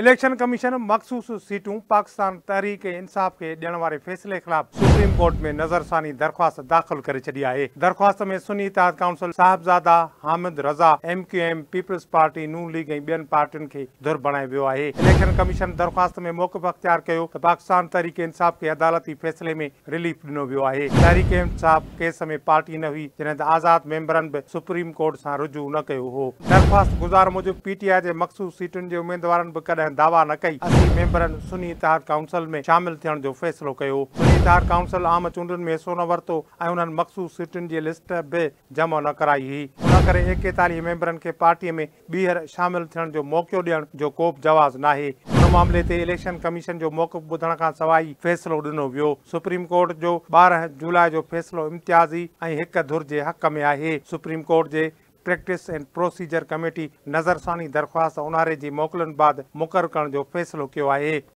Election commission مخصوص سيٽون پاڪستان تحريڪ انصاف کي ڏيڻ واري فيصلي خلاف سپريم ڪورٽ ۾ نظرثاني درخواست داخل ڪري ڇڏي آهي. درخواست ۾ سني اتحاد council, Sahibzada Hamid Raza, M Q M, peoples party, Noon league ۽ ٻين پارٽين کي ڌر بڻايو ويو آهي. اليڪشن ڪميشن درخواست ۾ موقف اختيار ڪيو ته پاڪستان تحريڪ انصاف کي عدالتي فيصلي ۾ رليف ڏنو ويو آهي. تحريڪ انصاف ڪيس ۾ پارٽي نه هئي، جڏهن ته آزاد ميمبرن به سپريم ڪورٽ سان رجوع نه ڪيو هو. درخواست گذار موجب پي ٽي آء جي مخصوص سيٽن جي اميدوارن به ڪڏهن دعويٰ نه ڪئي، 80 ميمبرن سني اتحاد ڪائونسل ۾ شامل ٿيڻ جو فيصلو ڪيو. سني اتحاد ڪائونسل عام چونڊن ۾ حصو نه ورتو ۽ انهن مخصوص سيٽن جي لسٽ به جمع نه ڪرائي هئي، ان ڪري 41 ميمبرن کي پارٽي ۾ ٻيهر شامل ٿيڻ جو موقعو ڏيڻ جو ڪوبه جواز ناهي. ان معاملي تي اليڪشن ڪميشن جو موقف ٻڌڻ کان سواء ئي فيصلو ڏنو ويو. سپريم ڪورٽ جو 12 جولاء جو فيصلو امتيازي ۽ هڪ ڌر جي حق ۾ آهي. سپريم ڪورٽ جي پريڪٽس اينڊ پروسيجر ڪميٽي نظرثاني درخواست اونهاري جي موڪلن بعد مقرر ڪرڻ جو فيصلو ڪيو آهي.